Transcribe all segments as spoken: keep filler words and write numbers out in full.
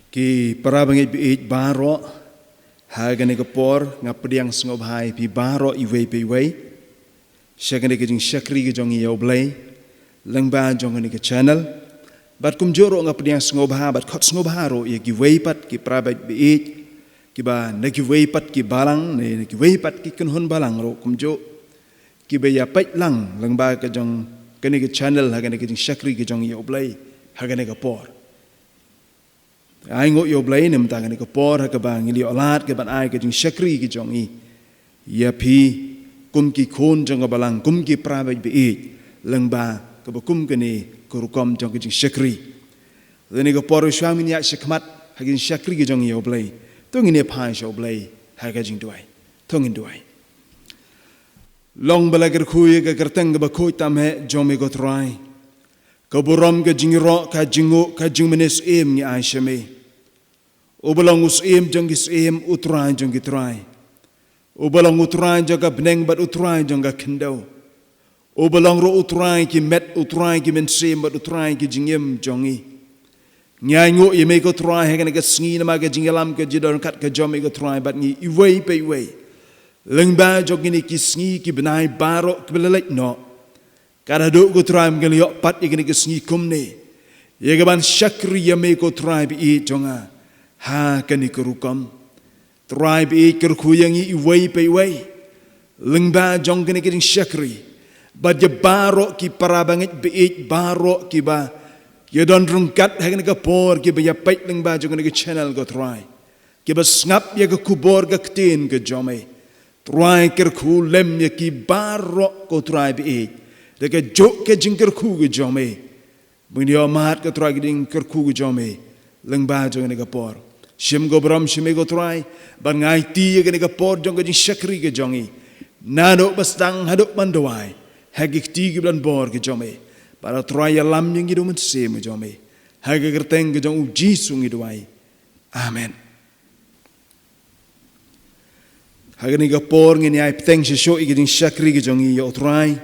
Ki para bangeit baieit baroh, ha kane ka por nga pdiang sngewbha ïa phi baroh iwei pa iwei sha kane ka jingshakri ka jong ngi ïa U Blei lyngba jong kane ka channel. Bad kumjuh ruh nga pdiang sngewbha bad khot sngewbha ruh ïa kiwei pat ki para bangeit baieit kiba na kiwei pat ki balang ne na kiwei pat ki kynhun balang ruh kumjuh, kiba ïa peit lang lyngba ka jong kane ka channel ha kane ka jingshakri ka jong ngi ïa U Blei ha kane ka por. Ai nguh ïa U Blei namar kane ka por ha kaba ngi la ïoh lad ka ban ai ka jingshakri ka jong ngi ïa phi kum ki khun jong ka balang, kum ki para bangeit baieit lyngba kaba kum kane ka rukom jong ka jingshakri. Kane ka por shuwa ngin ïaid shakhmat ha ka jingshakri ka jong ngi ïa U Blei, to ngin ïa phai sha U Blei ha ka jingduwai. To ngin duwai. Long ba la kyrkhu ïa ka kyrteng kaba khuid tam eh jong me ko Trai. Ka burom, ka jingïaroh, ka jingnguh, ka jingmane syiem ngi ai sha me. Uba long u Syiem jong ki syiem, u Trai jong ki trai. Uba long u Trai jong ka bneng bad u Trai jong ka khyndew. Uba long ruh u Trai ki met, u Trai ki mynsiem bad u Trai ki jingim jong ngi. Ngi ai nguh ïa me ko Trai ha kane ka sngi namar ka jingïalam ka jingdon kat ka jong me ko Trai bad ngi iwei pa iwei. Lyngba jong kine ki sngi ki bnai baroh kiba la leit noh, ka dang duh ko Trai me ngi la ïoh pat ïa kane ka sngi kumne ïa ka ban shakri ïa me ko Trai baieit jong nga ha kane ka rukom. Trai baieit, kyrkhu ïa ngi iwei pa iwei lyngba jong kane ka jingshakri. Bad ïa baroh ki para bangeit baieit baroh kiba ïa don ryngkat ha kane ka por, kiba ïa peit lyngba jong kane ka channel ko Trai, kiba sngap ïa ka khubor ka ktien ka jong me. Trai kyrkhu lem ïa ki baroh ko Trai baieit da ka juk ka jingkyrkhu ka jong me. Ba ngin ïoh mad ko Trai ka jingkyrkhu ka jong me lyngba jong kane ka por. Shim ka burom sha me ko Trai ban ngai ti ïa kane ka por jong ka jingshakri ka jong ngi. Naduh ba sdang haduh ban duwai ha ki kti kiba don bor ka jong me. Bad Trai ïalam ïa ngi da u Mynsiem ka jong me. Ha ka kyrteng ka jong u Jisu ngi duwai. Amen. Ha kane ka por ngin ïai bteng shuh shuh ïa ka jingshakri ka jong ngi ïa u Trai.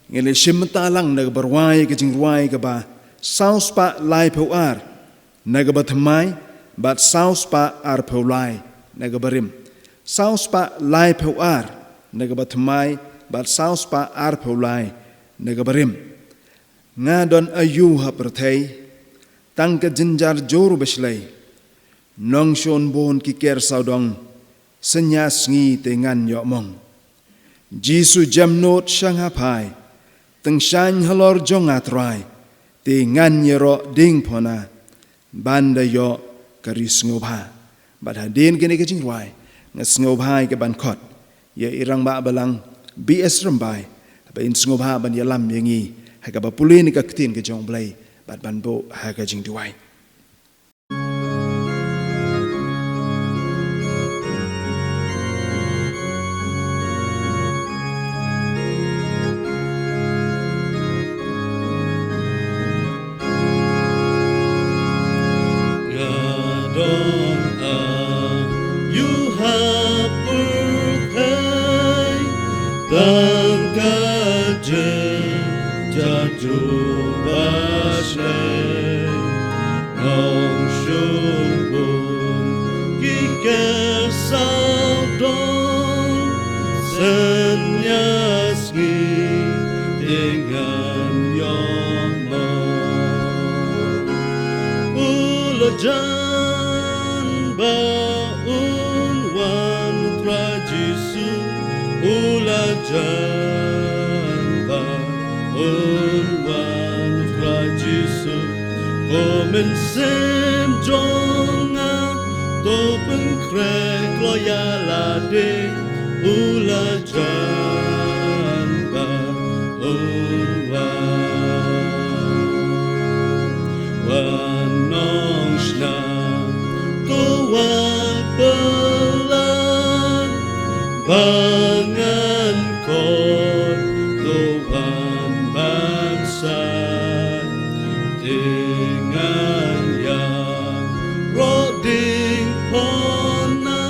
Ngin ïa shim bynta lang na kaba rwai ïa ka jingrwai kaba saw spah laiphew ar na kaba thymmai bad saw spah arphew lai na kaba rim. Saw spah laiphew ar na kaba thymmai bad saw spah arphew lai na kaba rim. Nga don aïu ha pyrthei, tang ka jynjar jur ba shlei. Nongshun bun ki ker sawdong, synñia sngi te ngan ïoh mong. Jisu jem nud sha nga phai, tyngshaiñ halor jong nga Trai, te ngan ïaroh diengphna ban da ïoh ka ri sngewbha. Bad hadien kane ka jingrwai nga sngewbha ïa ka ban khot ïa i Rangbah Balang B S Rymbai, ba in sngewbha ban ïalam ïa ngi ha kaba pule na ka ktien ka jong U Blei bad ban buh ha ka jingduwai. Nga don aïu ha pyrthei, tang ka jynjar jur ba shlei. Nongshun bun ki ker sawdong, synñia sngi te ngan ïoh mong. U la jan ba un wan Trai Jisu, u la jan ba un wan Trai Jisu. Ko mynsiem jong nga, to pynkhreh kloi ïa lade, u la jan ba un wan. Wan nongshna, to wan pynlong, ba ngan khot, to wan ban sait. Te ngan ïaroh diengphna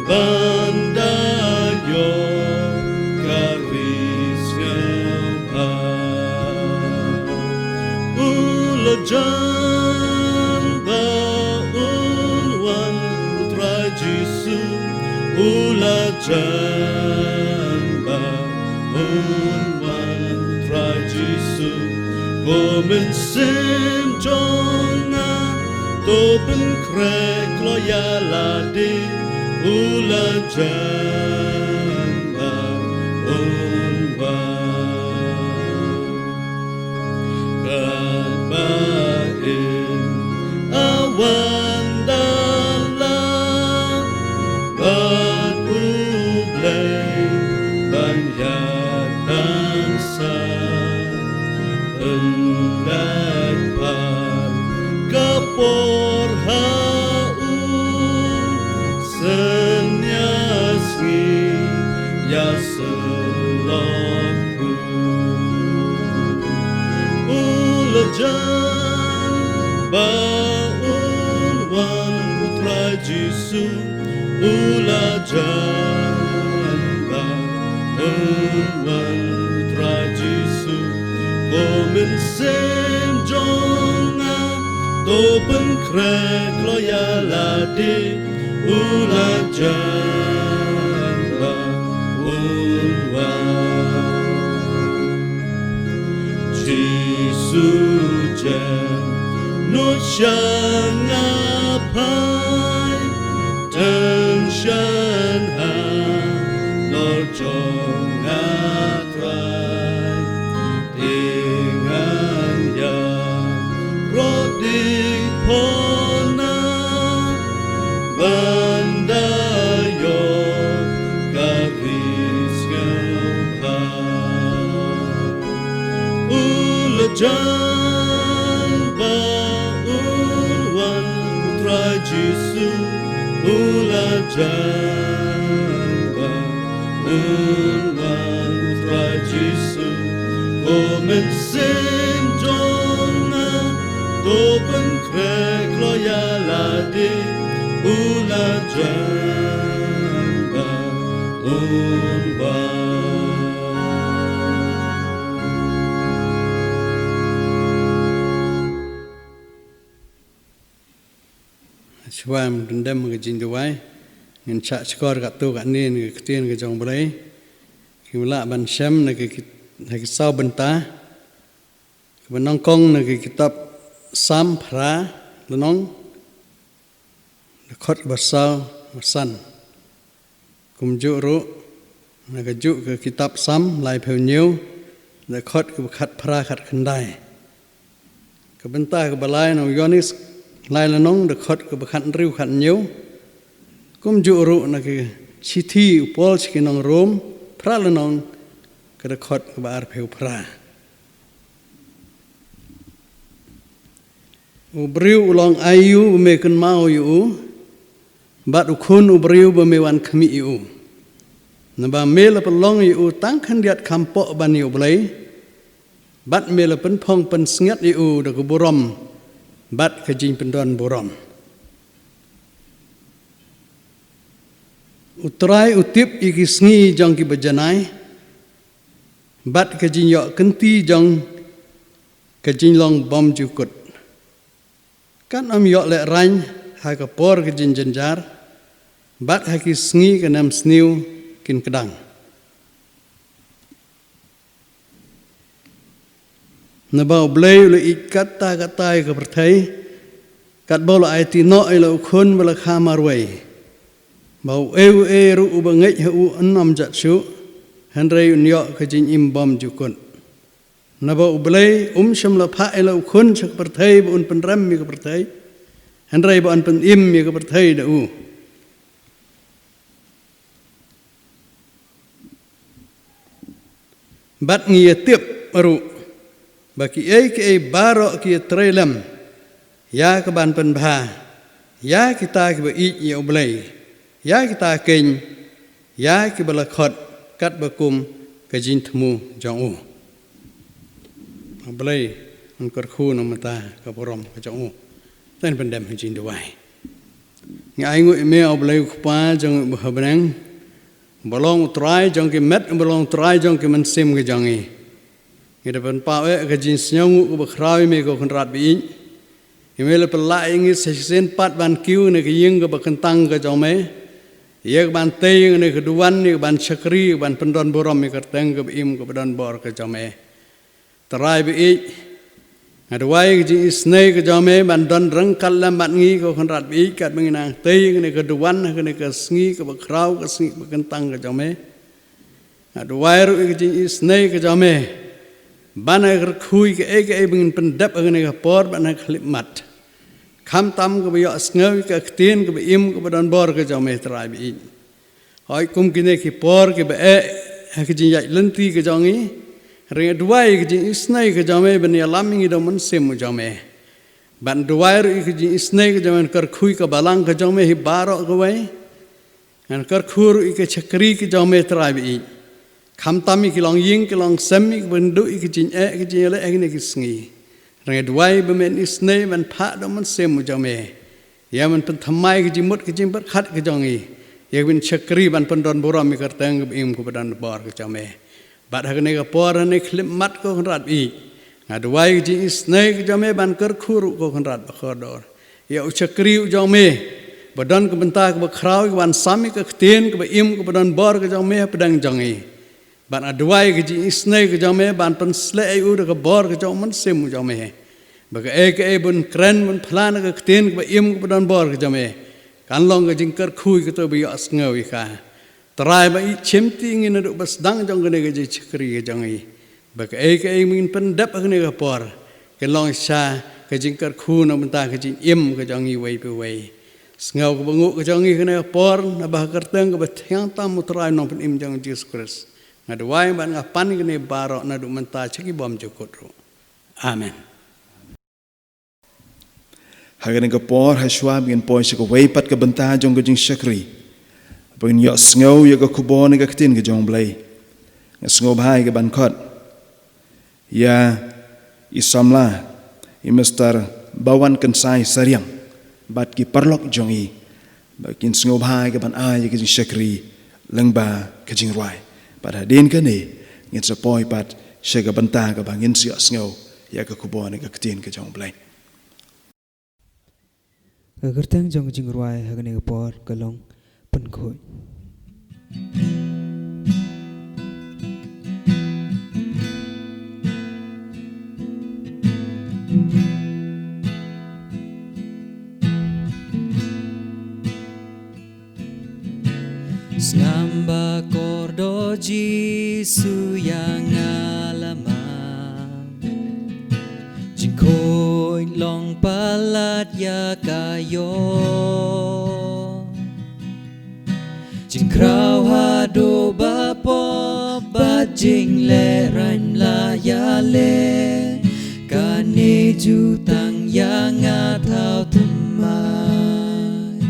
ban da ïoh ka ri sngewbha. U la jan ba U la jan ba un wan, Trai Jisu, ko mynsiem jong nga, to pynkhreh kloi ïa lade. U la jan ba un wan. Katba in a wan da la bad U Blei ban ïaid ban sah, pynlait pat ka por ha u, synñia sngi ïa sylloh u. U la jan ba un wan, Trai Jisu. U la jan ba un wan, Trai Jisu. Ko mynsiem jong nga, to pynkhreh kloi ïa lade. U la jan ba un wan. Jisu jan, nud sha nga phai, tang shen halor jong nga Trai. Te ngan ïaroh dih pona ban da ïoh ka ri sngewbha. U la jan ba un wan, Trai Jisu. U la jan ba un wan, Trai Jisu. Ko mynsiem jong nga, to pynkhreh kloi ïa lade. U la jan ba un wan. Shuwa ban dem ka jingduwai, ngin shah shkor katto katne na ka ktien ka jong U Blei. Ki lah ban shem na ki, na ki saw bynta. Kaba nyngkong na ki kitab Salm phra lynnong, dkhot kaba saw, ba san. Kumjuh ruh na kajuh ka kitab Salm laiphew hynñiew, dkhot kaba khatphra khatkhyndai. Ka bynta kaba lai na u Ïoannis lai lynnong, dkhot kaba khathynriew khathynñiew. Kumjuh ruh na ka shithi u Paul sha ki nong Rom phra lynnong, ka dkhot kaba arphew phra. U briew u long aïu ba me kynmaw ïa u, bad u khun u briew ba me wan khmih ïa u? Naba me la pynlong ïa u tang khyndiat kham poh ban ïa U Blei, bad me la pynphong pynsngiat ïa u da ka burom bad ka jingpyndon burom. U Trai u tip ïa ki sngi jong kiba janai, bad ka jingïoh kynti jong ka jinglong bymjukut. Kan ym ïoh lehraiñ ha ka por ka jingjynjar, bad ha ki sngi ka nemsniew kin kdang. Naba U Blei u la ïeit katta katta ïa ka pyrthei, katba u la aiti noh ïa la u khun ba la kha marwei, ba uei uei ruh uba ngeit ha u un ym jot shuh, hynrei un ïoh ka jingim bymjukut. Naba U Blei um shym la phah ïa la u khun sha ka pyrthei ba un pynrem ïa ka pyrthei, hynrei ba un pynim ïa ka pyrthei da u. Bad ngi ïa tip ruh ba kiei kiei baroh ki ïa trei lem ïa ka ban pynbha ïa kita kiba ïeit ïa U Blei, ïa kita keiñ ïa kiba la khot katba kum ka jingthmu jong u. U Blei un kyrkhu na ka bynta ka burom ka jong u. Tang ban dem ha jingduwai. Ngi ai nguh ïa me, A U Blei U Kpa jong ngi uba ha bneng, uba long U Trai jong ki met, uba long U Trai jong ki mynsiem ka jong ngi. Ngi da pynpaw eh ka jingsngewnguh kaba khraw ïa me, ko Kynrad ba ïeit. Ïa me la pynlah ïa ngi sa shisien pat ban kiew na ka ïing kaba kyntang ka jong me. Ïa ka ban tei ïa kane ka duwan, ïa ka ban shakri, ïa ka ban pyndon burom ïa ka kyrteng kaba im kaba don bor ka jong me. Trai ba ïeit, nga duwai ka jingisynei ka jong me ban don ryngkat lem bad ngi ko Kynrad ba ïeit, katba ngi nang tei ïa kane ka duwan ha kane ka sngi kaba khraw, ka sngi kaba kyntang ka jong me. Nga duwai ruh ïa ka jingisynei ka jong me ban ai kyrkhu ïa kaei kaei ba ngin pyndep ha kane ka por bad ha ka khyllipmat, khamtam kaba ïohsngew ïa ka ktien kaba im kaba don bor ka jong me, Trai ba ïeit. Hooid, kum kine ki por kiba eh ha ka jingïaid lynti ka jong ngi, hynrei nga duwai ïa ka jingisynei ka jong me ban ïalam ïa ngi da u Mynsiem u jong me. Bad nga duwai ruh ïa ka jingisynei ka jong me, ngan kyrkhu ïa ka balang ka jong me hi baroh kawei. Ngan kyrkhu ruh ïa ka shakri ka jong me, Trai ba ïeit. Khamtam ïa ki longïing ki longsem, ïa kiba kynduh ïa ka jingeh ka jingïaleh ha kine ki sngi, hynrei nga duwai ba men isynei ban phah da u Mynsiem u jong me ïa ban pynthymmai ka jingmut ka jingpyrkhat ka jong ngi, ïa ka ban shakri ban pyndon burom ïa ka kyrteng kaba im kaba don bor ka jong me. Bad ha kane ka por, ha kane ka khyllipmat ko Kynrad ba ïeit, nga duwai ka jingisynei ka jong me ban kyrkhu ruh ko Kynrad ba kordor ïa u shakri u jong me ba don ka bynta kaba khraw, ïa ka ban sam ïa ka ktien kaba im kaba don bor ka jong me hapdeng jong ngi. Bad nga duwai ka jingisynei ka jong me ban pynshlur ïa u da ka bor ka jong u Mynsiem u jong me, ba kaei kaei ba un kren, ba un phla na ka ktien kaba im kaba don bor ka jong me, kan long ka jingkyrkhu ïa kato ba ïohsngew ïa ka. Trai ba ïeit, shimti ïa ngi naduh ba sdang jong kane ka jingshakri ka jong ngi, ba kaei kaei ba ngin pyndep ha kane ka por, kan long sha ka jingkyrkhu na ka bynta ka jingim ka jong ngi uwei pa uwei. Sngew kaba nguh ka jong ngi ha kane ka por, naba ha ka kyrteng kaba thiang tam u Trai Nongpynim jong ngi Jisu Khrist nga duwai bad nga pan ïa kane baroh naduh mynta sha ki bymjukut ruh. Amen. Ha kane ka por, hashwa ba ngin poi sha kawei pat ka bynta jong ka jingshakri, ba ngin ïohsngew ïa ka khubor na ka ktien ka jong u Blei, nga sngewbha ïa ka ban khot ïa i samla, i Mister Bawan Kynsai Sariang, bad ki paralok jong i, ba kin sngewbha ïa ka ban ai ïa ka jingshakri lyngba ka jingrwai. Bad hadien kane, ngin sa poi pat sha ka bynta kaba ngin sa ïohsngew ïa ka khubor na ka ktien ka jong u Blei. Ka kyrteng jong ka jingrwai ha kane ka por ka long Pynkhuid. Sngap ba kordor Jisu ïa nga la map. Jingkhuid long palat ïa ka ïoh. Jingkhraw haduh ba pop bad jingleh raiñ la ïaleh. Kane jutang ïa nga thaw thymmai.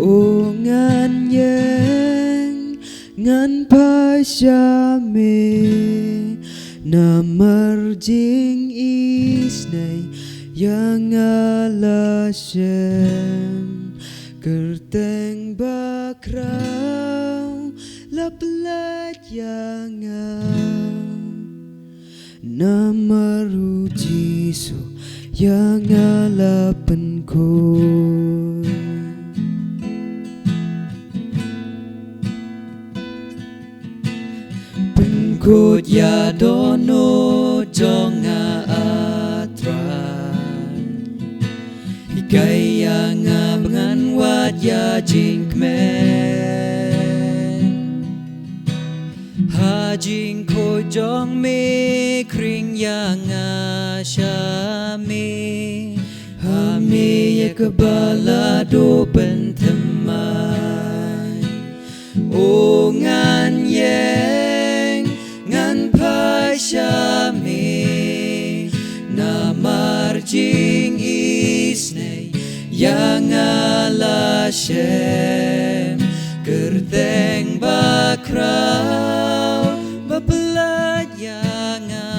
O ngan ïeng ngan phai sha me. Namar jingisynei ïa nga la shem. Kyrteng bakhraw la pynlait ïa nga. Namar u Jisu ïa nga la pynkhuid. Pynkhuid ïa dohnud jong nga, ah Trai. Hikai ïa nga ba ngan wad ïa jingkmen. Ha jingkhuid jong me, khring ïa nga sha me. Ha me ïa kaba la duh pynthymmai. O ngan ïeng ngan phai sha me. Namar jingisynei ïa nga la shem. Kyrteng bakhraw ba pynlait ïa nga.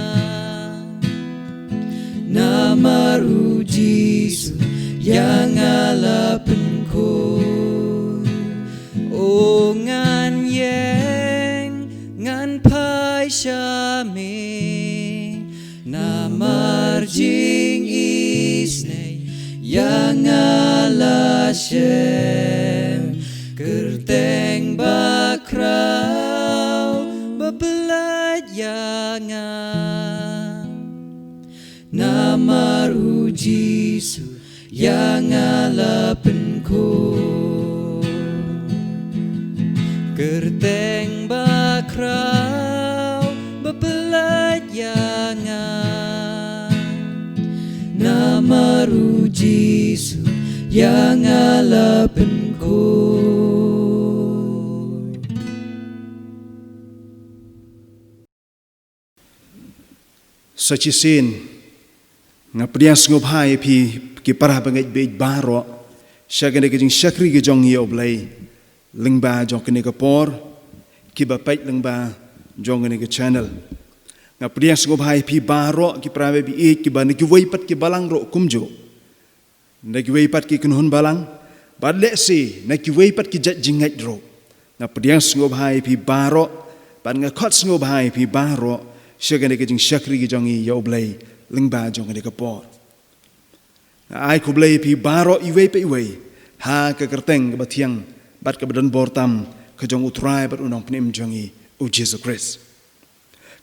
Namar u Jisu ïa nga la pynkhuid. O ngan ïeng ngan phai sha me. Namar jingisynei ïa nga la shem. Kyrteng nga. Namar u Jisu ïa nga la pynkhun. Kyrteng ba khraw ba pyllait ïa nga. Namar u Jisu ïa nga la pynkhun. Sa shisien nga pdiang sngewbha ïa phi ki para bangeit baieit baroh sha kane ka jingshakri ka jong ngi ïa U Blei lyngba jong kane ka por, kiba peit lyngba jong kane ka channel. Nga pdiang sngewbha ïa phi baroh ki para bangeit baieit kiba na kiwei pat ki balang ruh kumjuh. Na kiwei pat ki kynhun balang, bad lehse na kiwei pat ki jait jingngeit ruh. Nga pdiang sngewbha ïa phi baroh, bad nga khot sngewbha ïa phi baroh sha kane ka jingshakri ka jong ngi ïa U Blei lyngba jong kane ka por. Nga ai khublei ïa phi baroh iwei pa iwei ha ka kyrteng kaba thiang bad kaba donbor tam ka jong U Trai bad U Nongpynim jong ngi, U Jisu Khrist.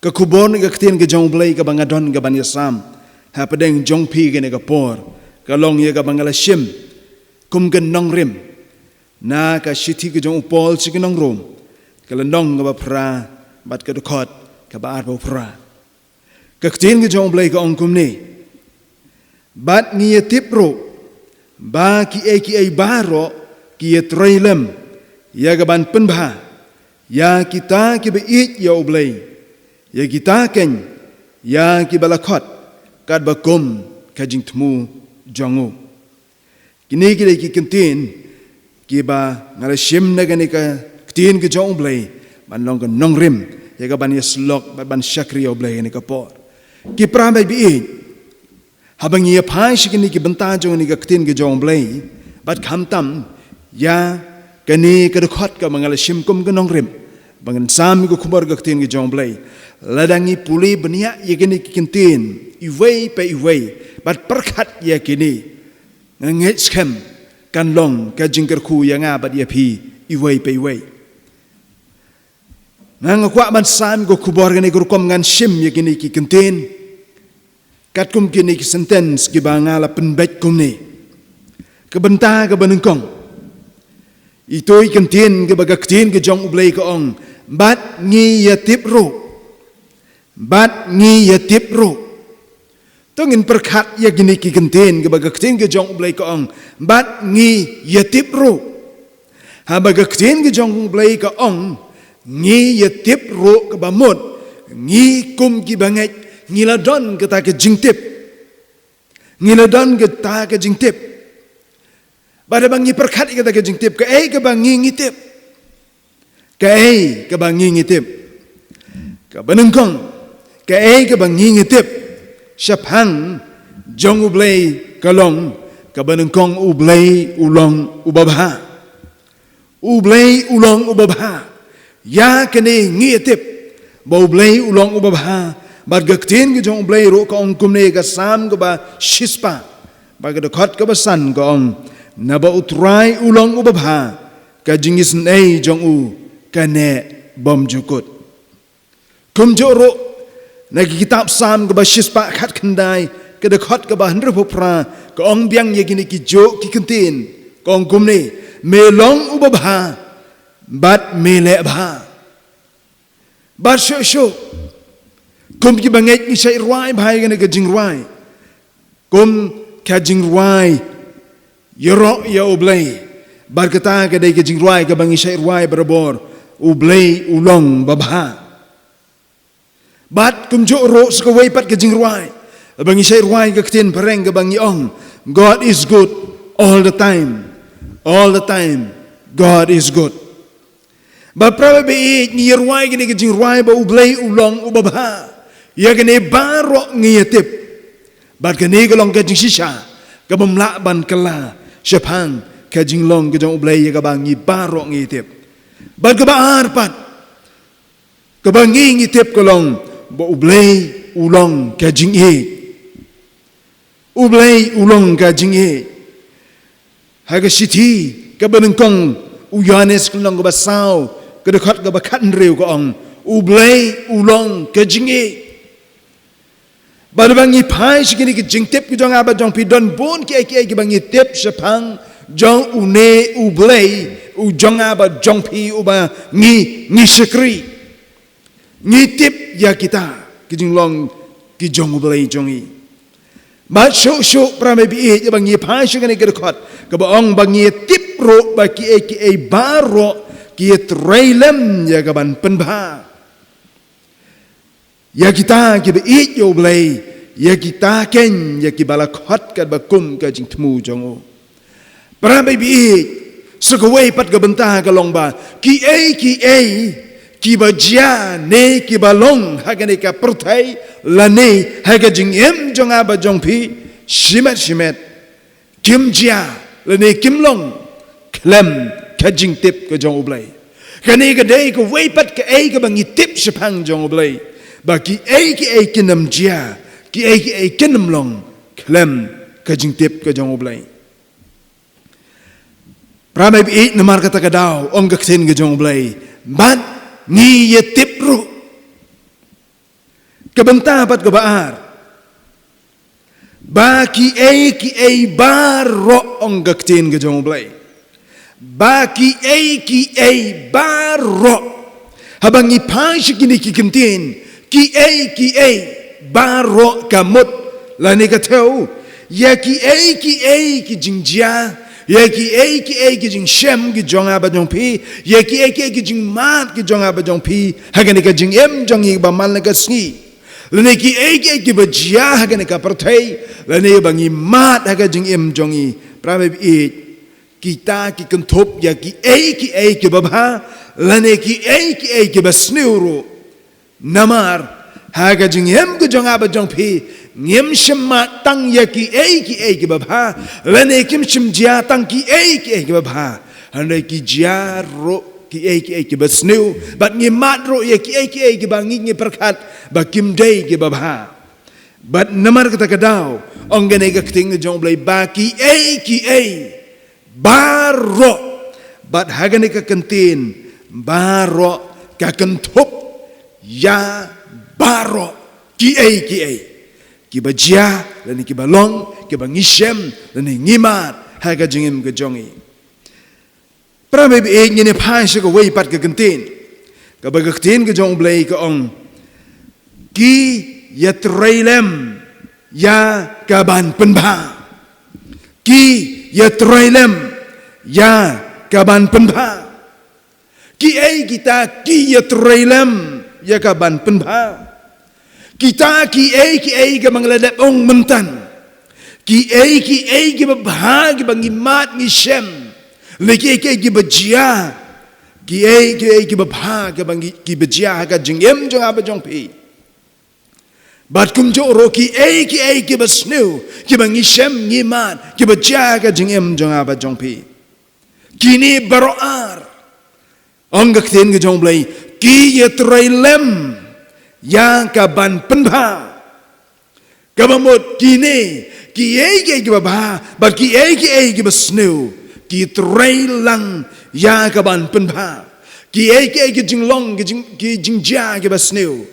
Ka khubor ne ka ktien ka jong U Blei kaba nga don kaban ïasam hapdeng jong phi kane ka por ka long ïa kaba nga la shim kum ka nongrim na ka shithi ka jong u Paul sha ki nong Rom, ka lynnong kaba phra bad ka dkhot kaba arphew phra. Ka ktien ka jong U Blei ka ong kumne: Bad ngi ïatip ruh ba kiei kiei baroh ki ïatrei lem ïa kaban pynbha ïa kita kiba ïeit ïa U Blei, ïa kita keiñ ïa kiba la khot katba kum ka jingthmu jong u. Kine ki dei ki kyntien kiba nga la shim na kane ka ktien ka jong U Blei ban long ka nongrim ïa kaban ïasyllok bad ban shakri ïa U Blei kane ka por. Ki para bangeit baieit, haba ngi ïaphai sha kine ki bynta jong kane ka ktien ka jong U Blei bad khamtam ïa kane ka dkhot kaba nga la shim kum ka nongrim ba ngan sam ïa ka khubor ka ktien ka jong U Blei, lada ngi pule bniah ïa kine ki kyntien iwei pa iwei bad pyrkhat ïa kine, nga ngeit skhem kan long ka jingkyrkhu ïa nga bad ïa phi iwei pa iwei. Nga, nga kwah ban sam ïa ka khubor kane ka rukom ngan shim ïa kine ki kyntien katkum kine ki sentence kiba nga la pynbeit kumne. Ka bynta kaba nyngkong, ito i kyntien kaba ka ktien ka jong U Blei ka ong: Bad ngi ïatip ruh. Bad ngi ïatip ruh. To ngin pyrkhat ïa kine ki kyntien kaba ka ktien ka jong U Blei ka ong: Bad ngi ïatip ruh. Haba ka ktien ka jong U Blei ka ong ngi ïatip ruh, kaba mut ngi kum ki bangeit ngi la don kata ka jingtip. Ngi la don kata ka jingtip. Bad haba ngi pyrkhat ïa kata ka jingtip, kaei kaba ngi, ngi tip? Kaei kaba ngi, ngi tip? Kaba nyngkong, kaei kaba ngi, ngi tip shaphang jong U Blei ka long, kaba nyngkong, U Blei u long uba bha. U Blei u long uba bha. Ïa kane ngi ïatip ba U Blei u long uba bha. Bad ka ktien ka jong U Blei ruh ka ong kumne, ka Salm kaba shispah bad ka dkhot kaba san ka ong: Naba U Trai u long uba bha, ka jingisynei jong u ka neh bymjukut. Kumjuh ruh na ka kitab Salm kaba shispah khatkhyndai, ka dkhot kaba hynriewphew phra, ka ong biang ïa kine kijuh ki kyntien, ka ong kumne: Me long uba bha bad me leh bha. Bad shuh shuh, kum ki bangeit ngi shait rwai bha ïa kane ka jingrwai kum ka jingrwai ïaroh ïa U Blei. Bad kata ka dei ka jingrwai kaba ngi shait rwai barabor: U Blei u long ba bha. Bad kumjuh ruh sa kawei pat ka jingrwai ba ngi shait rwai, ka ktien phareng kaba ngi ong: God is good all the time. All the time God is good. Ba para bangeit, ngi ïa rwai kane ka jingrwai ba U Blei u long uba bha. Ïa kane baroh ngi ïa tip. Bad kane ka long ka jingshisha kabym lah ban kylla shaphang ka jinglong ka jong U Blei ïa kaba ngi baroh ngi ïa tip. Bad kaba ar pat kaba ngi ngi tip ka long ba U Blei u long ka jingïeit. U Blei u long ka jingïeit. Ha ka shithi kaba nyngkong u Ïoannis, ka lynnong kaba saw, ka dkhot kaba khathynriew, ka ong: U Blei u long ka jingïeit. Bad ba ngi phai sha kine ki jingtip ki jong nga bad jong phi, don bun kiei kiei kiba ngi tip shaphang jong une U Blei u jong nga bad jong phi uba ngi, ngi shakri. Ngi tip ïa kita ki jinglong ki jong U Blei jong ngi. Bad shuh shuh, para bangeit, ïa ba ngi phai sha kane ka dkhot kaba ong ba ngi tip ruh ba kiei kiei baroh ki trei lem ïa ka ban pynbha ïa kita kiba ïeit ïa U Blei, ïa kita keiñ ïa kiba la khot katba kum ka jingthmu jong u. Para bangeit, sa kawei pat ka bynta ka long ba kiei kiei kiba jia ne kiba long ha kane ka pyrthei lane ha ka jingim jong nga bad jong phi, shimet shimet kim jia lane kim long khlem ka jingtip ka jong U Blei. Kane ka dei kawei pat kaei kaba ngi tip shaphang jong U Blei, ba kiei kiei kin ym jia, kiei kiei kin ym long khlem ka jingtip ka jong U Blei. Para bangeit, namar kata ka daw ong ka ktien ka jong U Blei, bad ngi ïa tip ruh. Ka bynta pat kaba ar, ba kiei kiei baroh, ong ka ktien ka jong U Blei, ba kiei kiei baroh. Haba ngi phai sha kine ki kyntien kiei kiei baroh, ka mut lane ka thew ïa kiei kiei ki jingjia, ïa kiei kiei ki jingshem ki jong nga bad jong phi, ïa kiei kiei ki jingmad ki jong nga bad jong phi ha kane ka jingim jong ngi ba man la ka sngi, lane kiei kiei kiba jia ha kane ka pyrthei, lane ba ngi mad ha ka jingim jong ngi, para bangeit, kita ki kynthup ïa kiei kiei kiba bha lane kiei kiei kiba sniew ruh. Namar ha ka jingim ka jong nga bad jong phi, ngim shym mad tang ïa kiei kiei kiba bha, lane kim shym jia tang kiei kiei kiba bha. Hynrei ki jia ruh kiei kiei kiba sniew, bad ngi mad ruh ïa kiei kiei kiba ngi, ngi pyrkhat ba kim dei kiba bha. Bad namar kata ka daw, ong kane ka ktien ka jong U Blei, ba kiei kiei baroh. Bad ha kane ka kyntien baroh ka kynthup ïa baroh kiei kiei kiba jia lane kiba long, kiba ngi shem lane ngi mad ha ka jingim ka jong ngi. Para bangeit, ngin ïa phai sha kawei pat ka kyntien, kaba ka ktien ka jong U Blei ka ong, ki ïa trei lem ïa ka ban pynbha. Ki ïa trei lem ïa ka ban pynbha. Kiei kita ki ïa trei lem ïa ka ban pynbha? Kita kiei kiei kiba ngi la dep ong mynta, kiei kiei kiba bha kiba ngi mad ngi shem, lane kiei kiei kiba jia, kiei kiei kiba bha kiba ngi, kiba jia ha ka jingim jong nga bad jong phi. Bad kumjuh ruh kiei kiei kiba sniew kiba ngi shem ngi mad kiba jia ha ka jingim jong nga bad jong phi. Kine baroh ar, ong ka ktien ka jong U Blei, ki ïa trei lem ïa ka ban pynbha. Kaba mut kine kiei kiei kiba bha bad kiei kiei kiba sniew ki trei lang ïa ka ban pynbha. Kiei kiei ki jinglong, ki jing, ki jingjia kiba sniew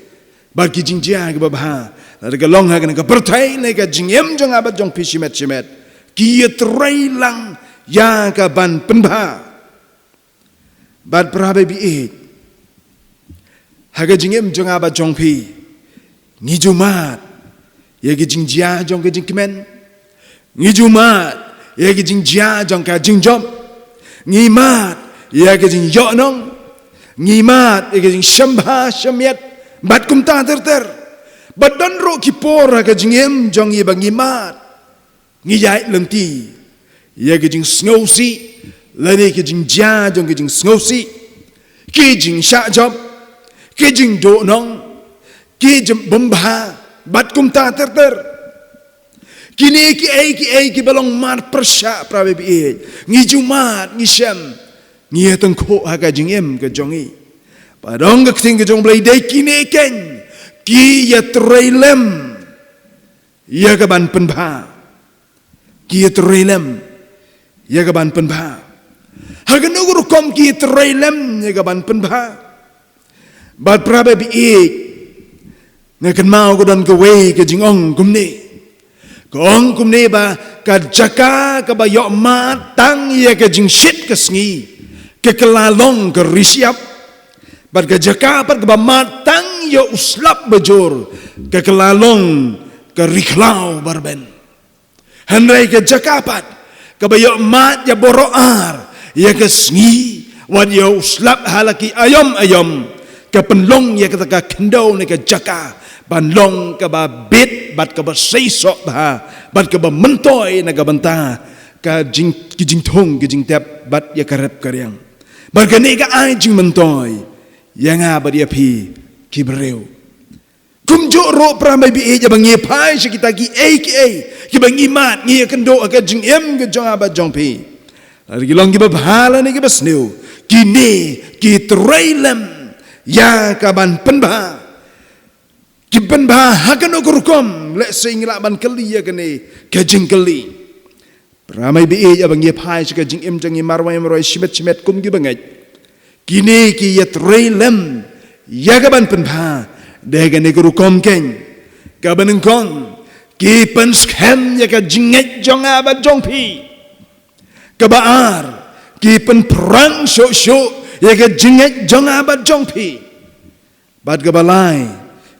bad ki jingjia kiba bha, lada ka long ha kane ka pyrthei ne ka jingim jong nga bad jong phi shimet shimet, ki ïa trei lang ïa ka ban pynbha. Bad para bangeit, ha ka jingim jong nga bad jong phi, ngi ju mad ïa ki jingjia jong ka jingkmen, ngi ju mad ïa ki jingjia jong ka jingjop, ngi mad ïa ki jingïohnong, ngi mad ïa ki jingshem bha shem miat, bad kumta ter ter. Bad don ruh ki por ha ka jingim jong ngi ba ngi mad, ngi ïaid lynti ïa ki jingsngewsih lane ki jingjia jong ki jingsngewsih, ki jingshah jop, ki jingduhnong, ki jingbym bha, bad kumta ter ter. Kine kiei kiei kiba long mar pyrshah, para bangeit, ngi ju mad ngi shem, ngi ïa tyngkhuh ha ka jingim ka jong ngi. Bad ong ka ktien ka jong U Blei, dei kine keiñ ki ïa trei lem ïa ka ban pynbha. Ki ïa trei lem ïa ka ban pynbha. Ha kano ka rukom ki ïa trei lem ïa ka ban pynbha? Bad para baieit, nga kynmaw ka don kawei ka jingong kumne. Ka ong kumne ba ka jaka kaba ïoh mad tang ïa ka jingshit ka sngi, ka kylla long ka ri shyiap. Bad ka jaka pat kaba mad tang ïa u slap bajur, ka kylla long ka ri khlaw ba rben. Hynrei ka jaka pat kaba ïoh mad ïa baroh ar, ïa ka sngi, wat ïa u slap ha la ki aïom aïom, ka pynlong ïa kata ka khyndew ne ka jaka ban long kaba bit bad kaba seisoh bha bad kaba myntoi na ka bynta ka jing, ki jingthung ki jingtep bad ïa ka rep ka riang. Bad kane ka ai jingmyntoi ïa nga bad ïa phi ki briew. Kumjuh ruh para baieit, haba ngi phai sha kita kiei kiei kiba ngi mad, ngi ïakynduh ha ka jingim ka jong nga bad jong phi, lada ki long kiba bha lane kiba sniew, kine ki trei lem ïa ka ban pynbha. Ki pynbha ha kano ka rukom? Lehse ngi lah ban kylli ïa kane ka jingkylli. Para baieit, haba ngi phai sha ka jingim jong ngi marwei marwei, shimet shimet kum ki bangeit, kine ki ïatrei lem ïa ka ban pynbha da kane ka rukom keiñ. Kaba nyngkong, ki pynskhem ïa ka jingngeit jong nga bad jong phi. Kaba ar, ki pynphrang shuh shuh ïa ka jingngeit jong nga bad jong phi. Bad kaba lai,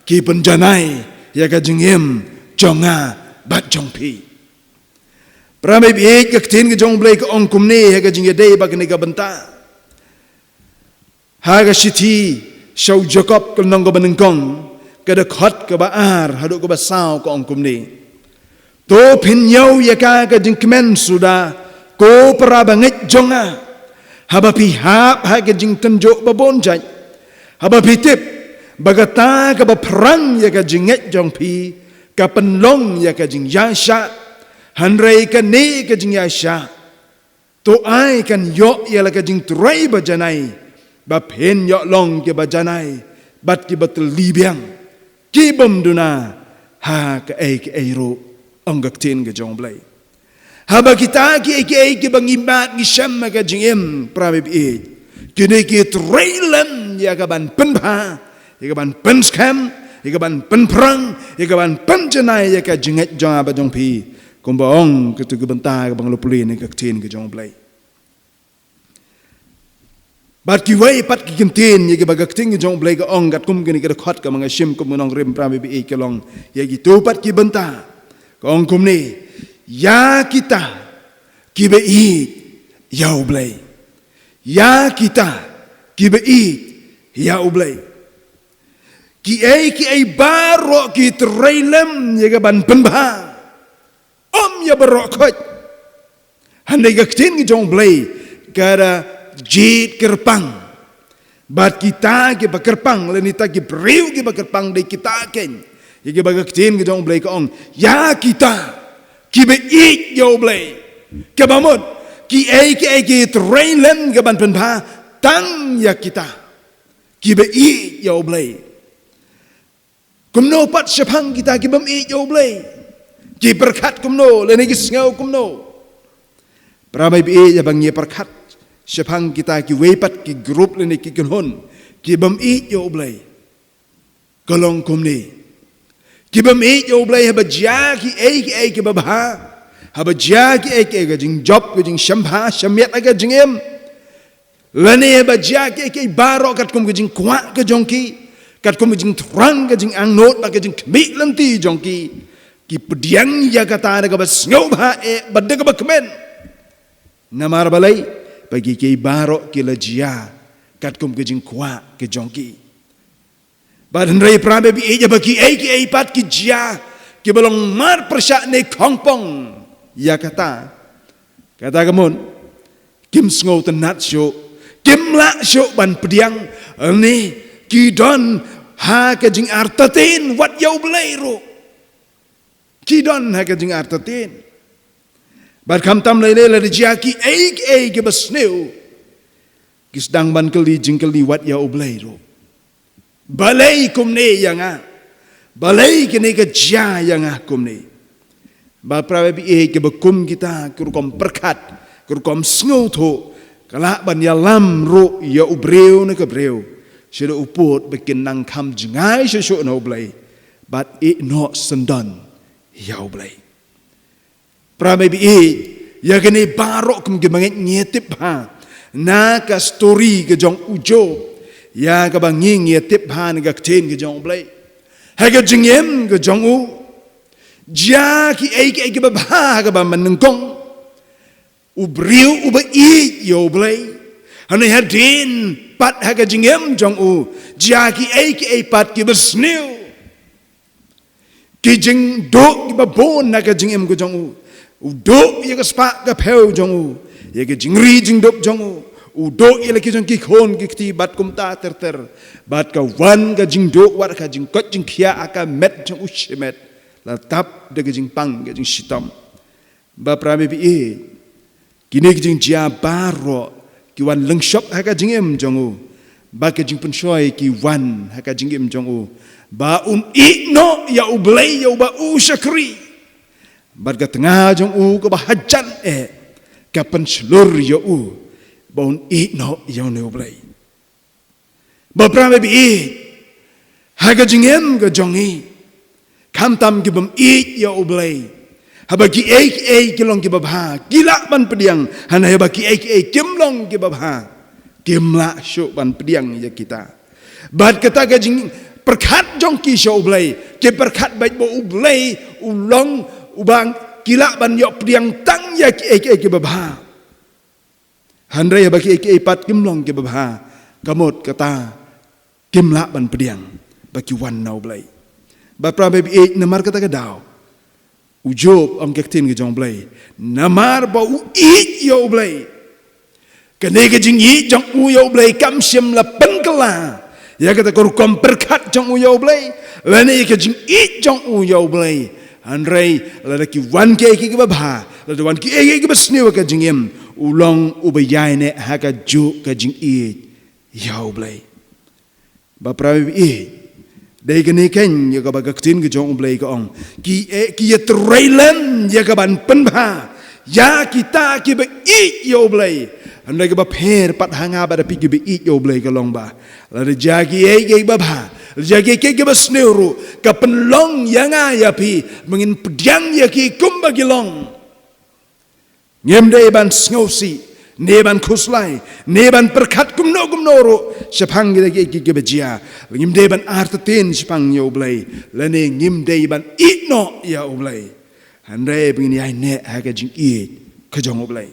ki pynjanai ïa ka jingim jong nga bad jong phi. Para baieit, ka ktien ka jong U Blei ka ong kumne ha ka jingïadei bad kane ka bynta. Ha ka shithi sha u Jakob ka lynnong kaba nyngkong, ka dkhot kaba ar haduh kaba saw, ka ong kumne: To phin ïoh ïa ka, ka jingkmen suda, ko para bangeit jong nga, haba phi hap ha ka jingtynjuh babun jait, haba phi tip ba kata kaba phrang ïa ka jingngeit jong phi ka pynlong ïa ka jingïaishah. Hynrei kane ka jingïaishah, to ai kan ïoh ïa la ka jingtrei bajanai, ba phin ïoh long kiba janai bad kiba tylli biang, ki bym duna ha kaei kaei ruh, ong ka ktien ka jong U Blei. Haba kita kiei kiei kiba ngi mad ngi shem ha ka jingim, para baieit, kine ki trei lem ïa ka ban pynbha, ïa ka ban pynskhem, ïa ka ban pynphrang, ïa ka ban pynjanai ïa ka jingngeit jong nga bad jong phi, kumba ong katu ka bynta kaba nga la pule na ka ktien ka jong U Blei. Bad kiwei pat ki kyntien ïa kiba ka ktien ka jong U Blei ka ong katkum kane ka dkhot kaba nga shim kum ka nongrim, para baieit, ka long ïa kito pat ki bynta. Ka ong kumne: Ïa kita kiba ïeit ïa U Blei. Ïa kita kiba ïeit ïa U Blei. Kiei kiei baroh ki trei lem ïa ka ban pynbha. Ym ïa baroh khoit. Hynrei ka ktien ka jong U Blei ka da jied kyrpang. Bad kita kiba kyrpang, lane kita ki briew kiba kyrpang, dei kita keiñ ïa kiba ka ktien ka jong U Blei ka ong: Ïa kita kiba ïeit ïa U Blei. Kaba mut, kiei kiei ki trei lem ka ban pynbha tang ïa kita kiba ïeit ïa U Blei. Kumno pat shaphang kita ki bym ïeit ïa U Blei? Ki pyrkhat kumno, lane ki sngew kumno? Para baieit, haba ngi pyrkhat shaphang kita kiwei pat ki group lane ki kynhun ki bym ïeit ïa U Blei, ka long kumne: ki bym ïeit ïa U Blei, haba jia kiei kiei kiba bha, haba jia kiei kiei, ka jingjop, ka jingshembha shemiat ha ka jingim, lane haba jia kiei kiei baroh katkum ka jingkwah ka jong ki, katkum ka jingthrang, ka jingangnud bad ka jingkhmih lynti jong ki, ki pdiang ïa kata da kaba sngewbha eh bad da kaba kmen. Namar balei? Ba kiei kiei baroh ki la jia katkum ka jingkwah ka jong ki. Bad hynrei, para baieit, haba kiei kiei pat ki jia kiba long marpyrshah ne khongpong ïa kata, kata ka mut, kim sngewtynnad shuh, kim lah shuh ban pdiang, ne ki don ha ka jingartatien wat ïa U Blei ruh. Ki don ha ka jingartatien. Bad khamtam lei lei, lada jia kiei kiei kiba sniew, ki sdang ban kylli jingkylli wat ïa U Blei ruh: Balei kumne ïa nga? Balei kane ka jia ïa nga kumne? Bad para baieit, kiba kum kita ki rukom pyrkhat, ki rukom sngewthuh, ka lah ban ïalam ruh ïa u briew ne ka briew Sha da u pud ba kin nang kham jngai shuh shuh na U Blei bad ïehnoh syndon ïa U Blei. Para me ba ïeit, ïa kane baroh kum ki bangeit ngi tip bha na ka story ka jong u Job, ïa kaba ngi ngi tip bha na ka ktien ka jong U Blei. Ha ka jingim ka jong u, jia kiei kiei kiba bha ha kaba mynnyngkong. U briew uba ïeit ïa U Blei, hynrei hadien pat ha ka jingim jong u, jia kiei kiei pat kiba sniew. Ki jingduh kiba bun ha ka jingim ka jong u. U duh ïa ka spah ka phew jong u, ïa ka jingri jingdup jong u. U duh ïa la ki jong ki khun ki kti bad kumta ter ter. Bad ka wan ka jingduh wat ka jingkoit jingkhiah ha ka met jong u shimet, la tap da ka jingpang ka jingshitom. Ba para me ba ïeit, kine ki jingjia baroh ki wan lyngshop ha ka jingim jong u. Ba ka jingpynshoi ki wan ha ka jingim jong u, ba un ïehnoh ïa U Blei ïa uba u shakri. Bad ka tnga jong u kaba hajan eh ka pynshlur ïa u ba un ïehnoh ïa une U Blei. Ba para me ba ïeit, ha ka jingim ka jong ngi, khamtam ki bym ïeit ïa U Blei, haba kiei kiei ki long kiba bha ki lah ban pdiang, hynrei haba kiei kiei kim long kiba bha kim lah shuh ban pdiang ïa kita. Bad kata ka jingpyrkhat jong ki sha U Blei, ki pyrkhat beit ba U Blei u long uba ki lah ban ïoh pdiang tang ïa kiei kiei kiba bha. Hynrei haba kiei kiei pat kim long kiba bha, ka mut kata kim lah ban pdiang ba ki wan na U Blei. Ba para me ba ïeit, namar kata ka daw u Job ong ka ktien ka jong U Blei, namar ba u ïeit ïa U Blei. Kane ka jingïeit jong u ïa U Blei kam shym la pynkylla ïa kata ka rukom pyrkhat jong u ïa U Blei, lane ïa ka jingïeit jong u ïa U Blei. Hynrei lada ki wan kiei kiei kiba bha, lada wan kiei kiei kiba sniew ha ka jingim, u long uba ïaineh ha kajuh ka jingïeit ïa U Blei. Ba para me ba ïeit, dei kane keiñ ïa kaba ka ktien ka jong U Blei ka ong, ki, eh, ki ïatrei lem ïa ka ban pynbha ïa kita kiba ïeit ïa U Blei. Hynrei kaba pher pat ha nga bad ha phi kiba ïeit ïa U Blei ka long ba lada jia kiei kiei kiba bha, lada jia kiei kiei kiba sniew ruh, ka pynlong ïa nga ïa phi ba ngin pdiang ïa ki kumba ki long. Ngim dei ban sngewsih, ne ban khuslai, ne ban pyrkhat kumno kumno ruh shaphang kita kiei kiei kiba jia. Ngim dei ban artatien shaphang ïa U Blei, lane ngim dei ban ïehnoh ïa U Blei. Hynrei ba ngin ïaineh ha ka jingïeit ka jong U Blei.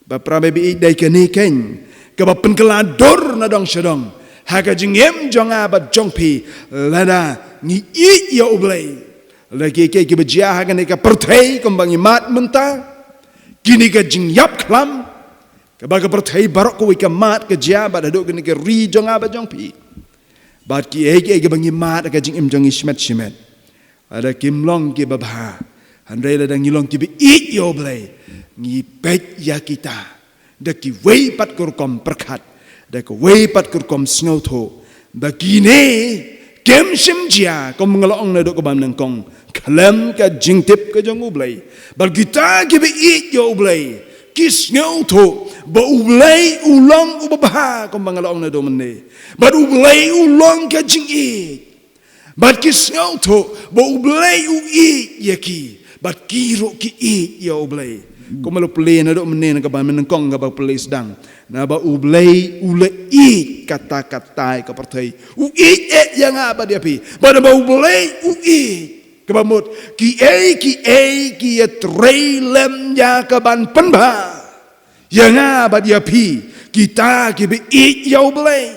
Ba para me ba ïeit, dei kane keiñ kaba pynkylla dur na dong sha dong ha ka jingim jong nga bad jong phi, lada ngi ïeit ïa U Blei. Lada kiei kiei kiba jia ha kane ka pyrthei kumba ngi mad mynta, kine ka jingïap khlam kaba ka pyrthei baroh kawei ka mad ka jia, bad haduh kane ka ri jong nga bad jong phi, bad kiei kiei kiba ngi mad ha ka jingim jong ngi shimet shimet, lada kim long kiba bha, hynrei lada ngi long kiba ïeit ïa U Blei, ngi peit ïa kita da kiwei pat ka rukom pyrkhat, da kawei pat ka rukom sngewthuh, ba kine kim shym jia, kum nga la ong naduh kaba nyngkong, khlem ka jingtip ka jong U Blei. Bad kita kiba ïeit ïa U Blei ki sngewthuh ba U Blei u long uba bha, kumba nga la ong naduh mynne. Bad U Blei u long ka jingïeit. Bad ki sngewthuh ba U Blei u ïeit ïa ki, bad ki ruh ki ïeit ïa U Blei. Kumba la pule naduh mynne na kaba nyngkong kaba pule sdang, naba U Blei u la ïeit kata katai ka pyrthei. U ïeit eh ïa nga bad ïa phi. Bad naba U Blei u ïeit, kaba mut kiei kiei ki ïatrei lem ïa ka ban pynbha ïa nga bad ïa phi, kita kiba ïeit ïa U Blei.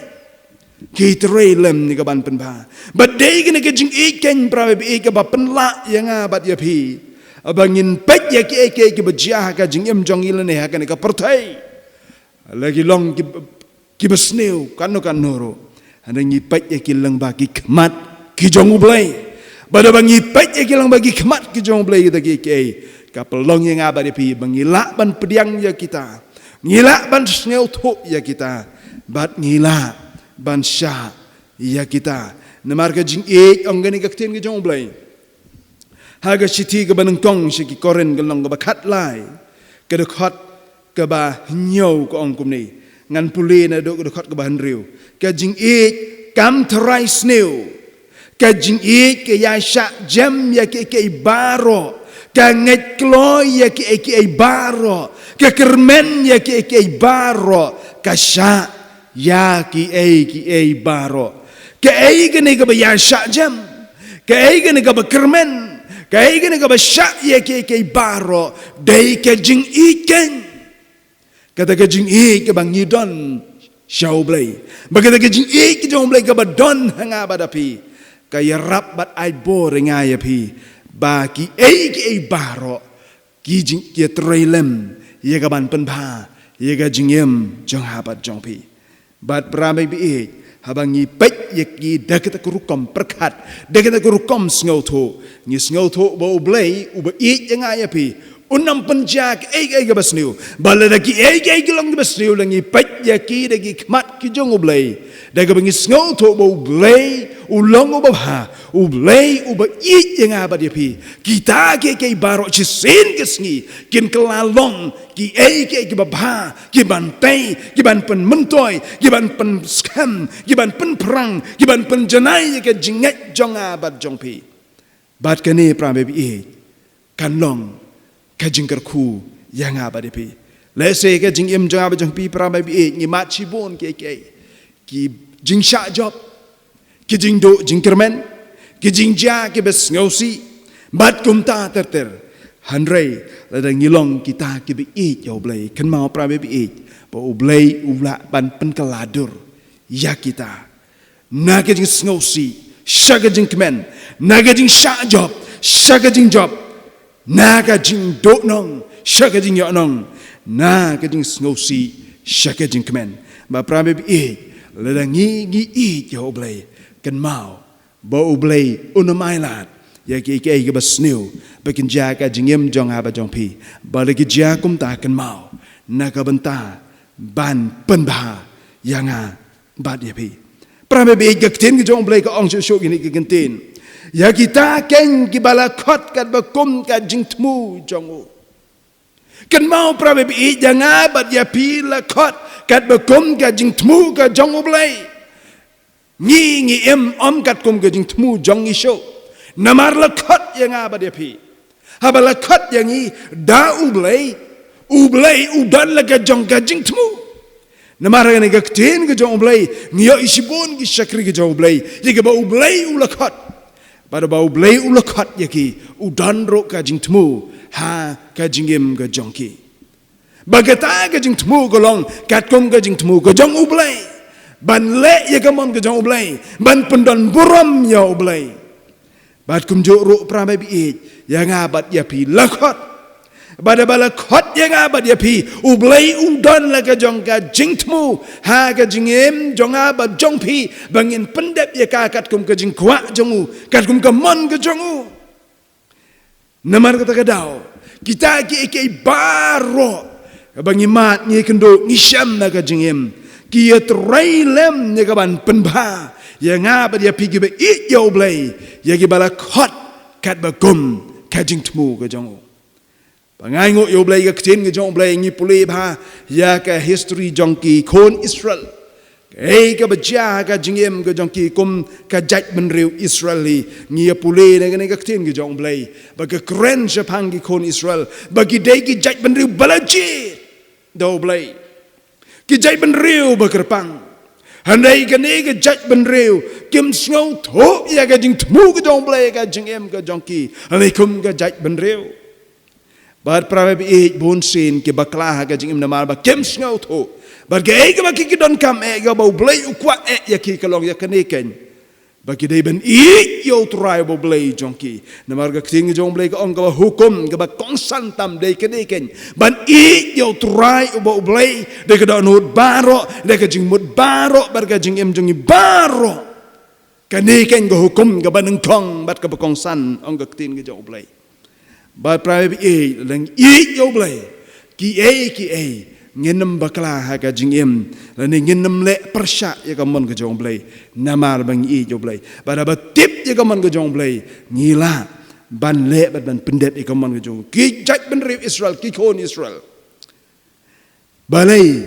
Ki trei lem ïa ka ban pynbha. Bad dei kane ka jingïeit keiñ, para me ba ïeit, kaba pynlah ïa nga bad ïa phi ba ngin peit ïa kiei kiei kiba jia ha ka jingim jong ngi lane ha kane ka pyrthei. La ki long ki, kiba sniew katno katno ruh, hynrei ngi peit ïa ki lyngba ki khmat ki jong U Blei. Bad haba ngi peit ïa ki lyngba ki khmat ki jong U Blei, kita kiei kiei, ka pynlong ïa nga bad ïa phi ba ngi lah ban pdiang ïa kita, ngi lah ban sngewthuh ïa kita, bad ngi lah ban shah ïa kita. Namar ka jingïeit, ong kane ka ktien ka jong U Blei ha ka shithi kaba nyngkong sha ki Korinth, ka lynnong kaba khatlai, ka dkhot kaba hynñiew, ka ong kumne: Ngan pule naduh ka dkhot kaba hynriew. Ka jingïeit kam tharai sniew. Ka jingïeit ka ïa shah jem ïa kiei kiei baroh. Ka ngeit kloi ïa kiei kiei baroh. Ka kyrmen ïa kiei kiei baroh. Ka shah ïa kiei kiei baroh. Kaei kane kaba ïa shah jem. Kaei kane kaba kyrmen. Kaei kane kaba shah ïa kiei kiei baroh. Dei ka jingïeit keiñ. Kata ka jingïeit kaba ngi don sha U Blei. Ba kata ka jingïeit ka jong U Blei kaba don ha nga bad ha phi. Ka ïarap bad ai bor ïa nga ïa phi. Ba kiei kiei baroh. Ki jing, ki trei lem ïa ka ban pynbha ïa ka jingim jong nga bad jong phi. Bad para baieit, haba ngi peit ïa ki da kata ka rukom pyrkhat, da kata ka rukom sngewthuh, ngi sngewthuh ba U Blei uba ïeit ïa nga ïa phi un ym pynjia kaei kaei kaba sniew. Ba lada kiei kiei ki long kiba sniew, lada ngi peit ïa ki da ki khmat ki jong U Blei, da kaba ngi sngewthuh ba U Blei u long uba bha, U Blei uba ïeit ïa nga bad ïa phi. Kita kiei kiei baroh shisien ka sngi kin kylla long kiei kiei kiba bha, ki ban tei, ki ban pynmyntoi, ki ban pynskhem, ki ban pynphrang, ki ban pynjanai ïa ka jingngeit jong nga bad jong phi. Bad kane para baieit, kan long ka jingkyrkhu ïa nga bad ïa phi. Lehse ka jingim jong nga bad jong phi para baieit, ngi mad shibun kiei kiei. Ki jingshah jop, ki jingduh jingkyrmen, ki jingjia kiba sngewsih, bad kumta ter ter. Hynrei lada ngi long kita kiba ïeit ïa U Blei, kynmaw para baieit, ba U Blei u lah ban pynkylla dur ïa kita. Na ka jingsngewsih sha ka jingkmen, na ka jingshah jop sha ka jingjop, na ka jingduhnong sha ka jingïohnong, na ka jingsngewsih sha ka jingkmen. Ba para baieit, lada ngi, ngi ïeit ïa U Blei, kynmaw ba U Blei un ym ailad ïa kiei kiei kiba sniew ba kin jia ka jingim jong nga bad jong phi. Ba lada ki jia kumta, kynmaw na ka bynta ban pynbha ïa nga bad ïa phi. Para baieit, ka ktien ka jong U Blei ka ong shuh shuh kine ki kyntien: ïa kita keiñ kiba la khot katba kum ka jingthmu jong u. Kynmaw para baieit, ïa nga bad ïa phi la khot katba kum ka jingthmu ka jong U Blei. Ngi, ngi im ym katkum ka jingthmu jong ngi shuh. Namar la khot ïa nga bad ïa phi. Haba la khot ïa ngi da U Blei, U Blei u don la ka jong ka jingthmu. Namar kane ka ktien ka jong U Blei, ngi ïohi shibun ki shakri ka jong U Blei ïa kaba U Blei u la khot. Bad ba U Blei u la khot ïa ki, u don ruh ka jingthmu ha ka jingim ka jong ki. Ba kata ka jingthmu ka long katkum ka jingthmu ka jong U Blei, ban leh ïa ka mon ka jong U Blei, ban pyndonburom ïa U Blei. Bad kumjuh ruh para baieit, ïa nga bad ïa phi la khot. Bad ba la khot ïa nga bad ïa phi, U Blei u don la ka jong ka jingthmu ha ka jingim jong nga bad jong phi, ba ngin pyndep ïa ka katkum ka jingkwah jong u, katkum ka mon ka jong u. Namar kata ka daw, kita kiei kiei baroh kaba ngi mad, ngi kynduh, ngi shem na ka jingim, ki ïatrei lem ïa ka ban pynbha ïa nga bad ïa phi kiba ïeit ïa U Blei, ïa kiba la khot katba kum ka jingthmu ka jong u. Ba nga ainguh ïa U Blei, ka ktien ka jong U Blei, ngi pule bha ïa ka history jong ki khun Israel. Kaei kaba jia ha ka jingim ka jong ki kum ka jaitbynriew Israel hi, ngi ïa pule na kane ka ktien ka jong U Blei ba ka kren shaphang ki khun Israel ba ki dei ki jaitbynriew ba la jied da U Blei. Ki jaitbynriew ba kyrpang. Hynrei kane ka jaitbynriew kim sngewthuh ïa ka jingthmu ka jong U Blei ha ka jingim ka jong ki. Hynrei kum ka jaitbynriew. Bad para baieit, bun sien ki bakla ha ka jingim namar ba kim sngewthuh. Bad kaei kaba ki, ki donkam eh, kaba U Blei u kwah eh ïa ki, ka long ïa kane keiñ, ba ki dei ban ïeit ïa U Trai uba U Blei jong ki. Namar ka ktien ka jong U Blei ka ong, kaba hukum kaba kongsan tam dei kane keiñ, ban ïeit ïa U Trai uba U Blei da ka dohnud baroh, da ka jingmut baroh, bad ka jingim jong ngi baroh. Kane keiñ ka hukum kaba nyngkong bad kaba kongsan, ong ka ktien ka jong U Blei. Bad para baieit, lada ngi ïeit ïa U Blei, kiei kiei ngin ym bakla ha ka jingim, lane ngin ym leh pyrshah ïa ka mon ka jong U Blei, namar ba ngi ïeit ïa U Blei. Bad haba tip ïa ka mon ka jong U Blei, ngi lah ban leh bad ban pyndep ïa ka mon ka jong u. Ki jaitbynriew Israel, ki khun Israel. Balei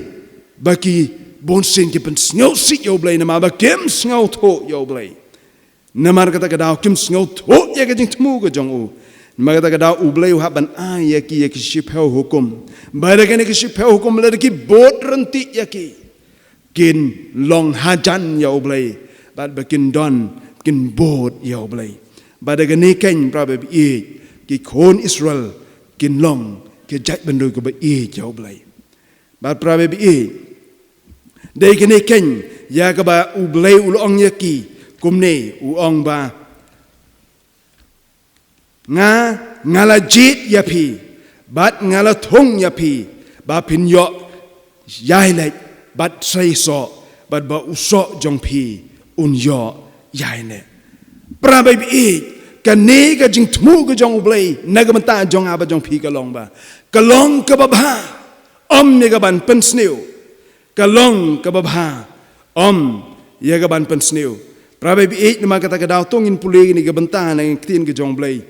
ba ki bun sien ki pynsngewsih ïa U Blei namar ba kim sngewthuh ïa U Blei. Namar kata ka daw kim sngewthuh ïa ka jingthmu ka jong u. Namar kata ka daw U Blei u hap ban ai ïa ki ïa ki shiphew hukum. Ba da kane ki shiphew hukum lada ki bud ryntih ïa ki, kin long hajan ïa U Blei, bad ba kin don, kin bud ïa U Blei. Bad da kane keiñ, para baieit, ki khun Israel kin long ki jaitbynriew kiba ïeit ïa U Blei. Bad para baieit, dei kane keiñ ïa kaba U Blei u la ong ïa ki, kumne u ong ba, nga, nga la jied ïa phi, bad nga la thung ïa phi, ba phin ïoh ïaileit bad seisoh, bad ba u soh jong phi un ïoh ïaineh. Para baieit, kane ka jingthmu ka jong U Blei na ka bynta jong nga bad jong phi ka long ba, ka long kaba bha, ym ïa ka ban pynsniew. Ka long kaba bha, ym ïa ka ban pynsniew. Para baieit, namar kata ka daw to ngin pule ïa kane ka bynta na ka ktien ka jong U Blei,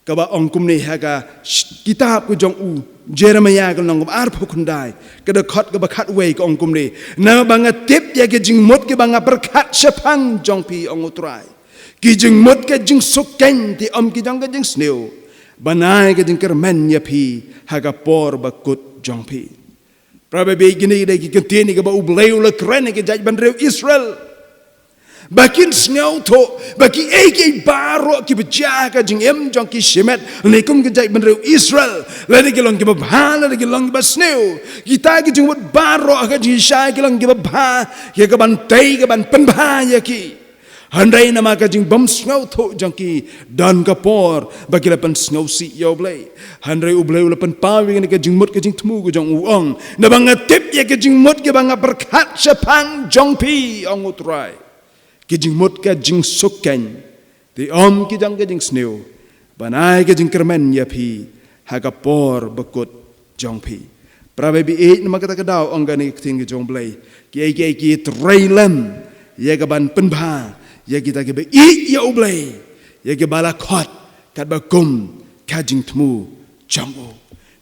kaba ong kumne ha ka sh-, kitab ka jong u Jeremiah ka lynnong kaba arphew khyndai, ka dkhot kaba khatwei, ka ong kumne: Naba nga tip ïa ki jingmut kiba nga pyrkhat shaphang jong phi, ong U Trai, ki jingmut ka jingsuk keiñ, te ym ki jong ka jingsniew, ban ai ka jingkyrmen ïa phi ha ka por bakut jong phi. Para baieit, kine ki dei ki kyntien ïa kaba U Blei u la kren ïa ki jaitbynriew Israel, ba kin sngewthuh ba kiei kiei baroh kiba jia ha ka jingim jong ki shimet, ne kum ki jaitbynriew Israel, lada ki long kiba bha, lada ki long kiba sniew, kita ki jingmut baroh ha ka jingshai ki long kiba bha, ïa ka ban tei, ka ban pynbha ïa ki. Hynrei namar ka jingbymsngewthuh jong ki, don ka por ba ki la pynsngewsih ïa U Blei. Hynrei U Blei u la pynpaw ïa kane ka jingmut ka jingthmu ka jong u, ong: Naba nga tip ïa ki jingmut kiba nga pyrkhat shaphang jong phi, ong U Trai, ki jingmut ka jingsuk keiñ, te ym ki jong ka jingsniew, ban ai ka jingkyrmen ïa phi ha ka por bakut jong phi. Para baieit, namar kata ka daw ong kane ka ktien ka jong U Blei, kiei kiei ki trei lem ïa ka ban pynbha ïa kita kiba ïeit ïa U Blei, ïa kiba la khot katba kum ka jingthmu jong u.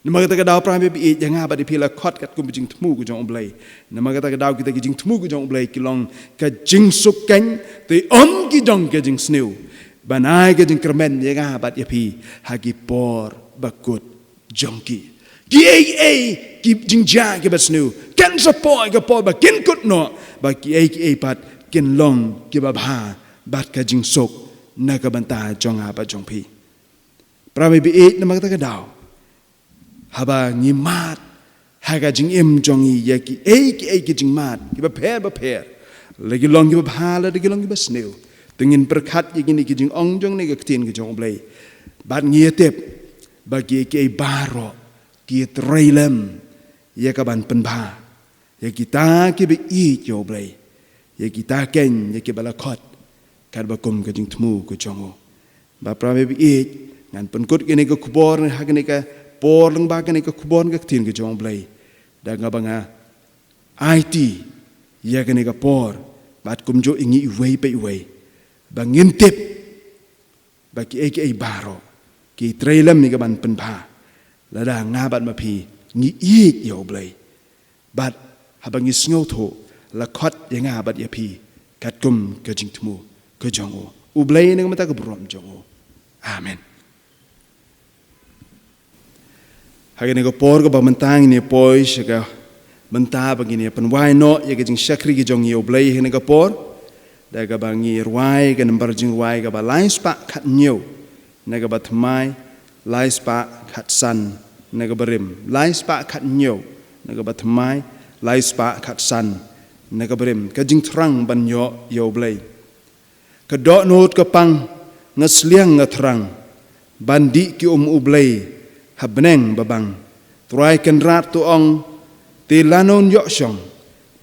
Namar kata ka daw, para baieit, ïa nga bad ïa phi la khot katkum ka jingthmu ka jong U Blei. Namar kata ka daw, kita ki jingthmu ka jong U Blei ki long ka jingsuk keiñ, te ym ki jong ka jingsniew, ban ai ka jingkyrmen ïa nga bad ïa phi ha ki por bakut jong ki. Kiei kiei ki jingjia kiba sniew, kan sa poi ka por ba kin kut noh, ba kiei kiei pat kin long kiba bha bad ka jingsuk na ka bynta jong nga bad jong phi. Para baieit, namar kata ka daw, haba ngi mad ha ka jingim jong ngi ïa kiei kiei ki jingmad kiba pher ba pher, la ki long kiba bha, la ki long kiba sniew, to ngin pyrkhat ïa kine ki jingong jong kane ka ktien ka jong U Blei, bad ngi ïatip ba kiei kiei baroh ki trei lem ïa ka ban pynbha ïa kita kiba ïeit ïa U Blei, ïa kita keiñ ïa kiba la khot katba kum ka jingthmu ka jong u. Bad para baieit, ngan pynkut kane ka khubor ha kane ka por lyngba kane ka khubor ka ktien ka jong U Blei, da kaba nga aiti ïa kane ka por, bad kumjuh ïa ngi iwei pa iwei, ba ngin tip ba kiei kiei baroh ki trei lem ïa ka ban pynbha, lada nga bad ma phi ngi ïeit ïa U Blei, bad haba ngi sngewthuh la khot ïa nga bad ïa phi katkum ka jingthmu ka jong u. U Blei un ai ka bynta ka burom jong u. Amen. Ha kane ka por kaba mynta ngin ïa poi sha ka bynta ba ngin ïa pynwai noh ïa ka jingshakri ka jong ngi ïa U Blei ha kane ka por, da kaba ngi rwai ka nambar jingrwai kaba lai spah khathynñiew na kaba thymmai lai spah khatsan na kaba rim, lai spah khathynñiew na kaba thymmai, lai spah khatsan na kaba rim. Ka jingthrang ban ïoh ïa U Blei. Ka dohnud ka pang, nga sliang nga thrang, ban dih ki um U Blei ha bneng ba bang. Trai Kynrad to ong, te lano yn ïoh shong,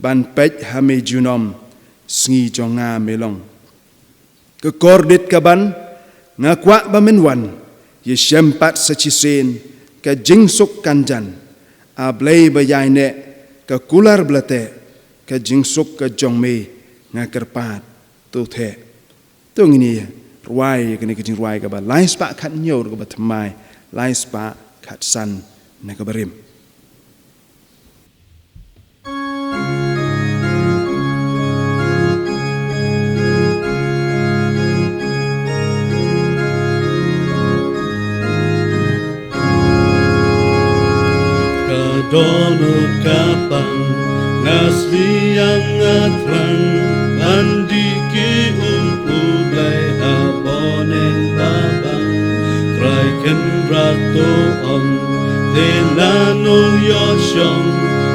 ban peit ha me junom, sngi jong nga me long. Ka kordit ka ban, nga kwah ba men wan, ïashem pat sa shisien, ka jingsuk kan jan. A Blei ba ïaineh, ka kular ba la teh, ka jingsuk ka jong me, nga kyrpad, to theh. To ngin ïa rwai ïa kane ka jingrwai kaba lai spah khathynñiew na kaba thymmai, lai spah khatsan na kaba rim. Dohnud ka pang, nga sliang nga thrang, ban dih ki um U Blei ha bneng babang. Trai Kynrad to ong, te nano ïoh shong,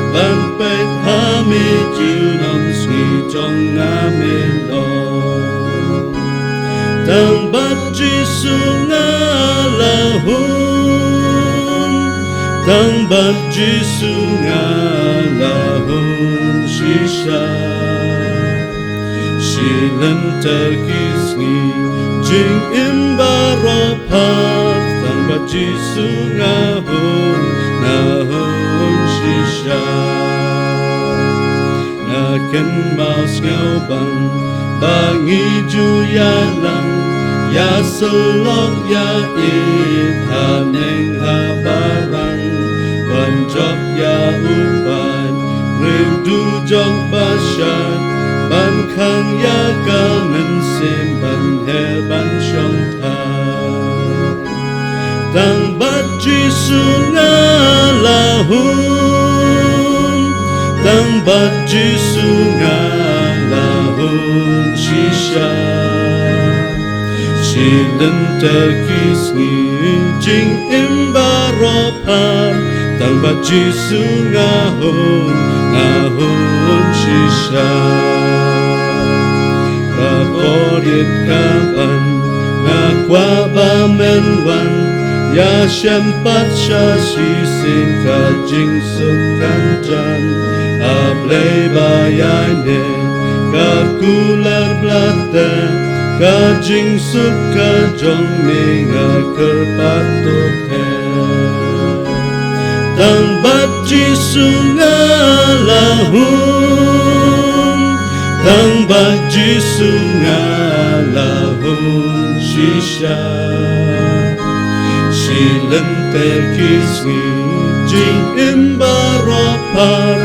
ban peit ha me junom, sngi jong nga me long. Tang bad Jisu nga la hun, tang bad Jisu nga la hun shisha. Shi lynter ki sngi jingim baroh phar, tang bad Jisu nga hun, nga hun shisha. Nga kynmaw sngewbang ba ngi ju ïalang, ïasyllok ïa ïeit haneng ha barang, ban jop ïa u paid, briew dujok ba shait, ban khang ïa ka mynsiem, ban her ban shongthait. Tang bad Jisu nga la hun, tang bad Jisu nga la hun shisha. Shi lynter ki sngi jingim baroh phar, tang bad Jisu nga hun, nga hun shisha. Ka khriat ka ban, nga kwah ba men wan, ïashem pat sha shisien, ka jingsuk kan jan. A Blei ba ïaineh, ka kular blate, ka jingsuk ka jong me nga kyrpad to khet. Tang bad Jisu nga la hun, tang bad Jisu nga la hun shisha. Shi lynter ki sngi jingim baroh phar,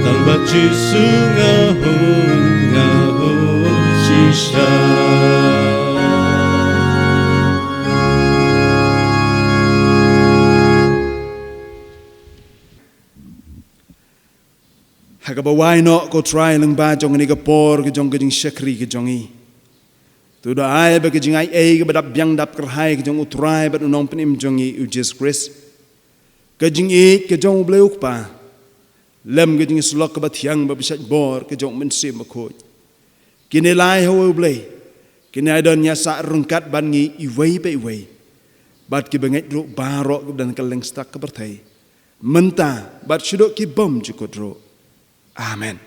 tang bad Jisu nga hun, nga hun shisha. Ha kaba wai noh, ko Trai, lyngba jong kane ka por ka jong ka jingshakri ka jong ngi, to da ai ba ka jingai ei kaba dap biang dap kyrhai ka jong u Trai bad u Nongpynim jong ngi u Jisu Khrist, ka jingïeit ka jong U Blei U Kpa, lem ka jingïasyllok kaba thiang bad ba shait bor ka jong U Mynsiem Bakhuid, kine lai ha uwei U Blei, kine ai don ïa sah ryngkat bad ngi iwei pa iwei, bad kiba ngeit ruh baroh kiba don ha ka lyngstak ka pyrthei, mynta bad shaduh ki bymjukut ruh. Amen.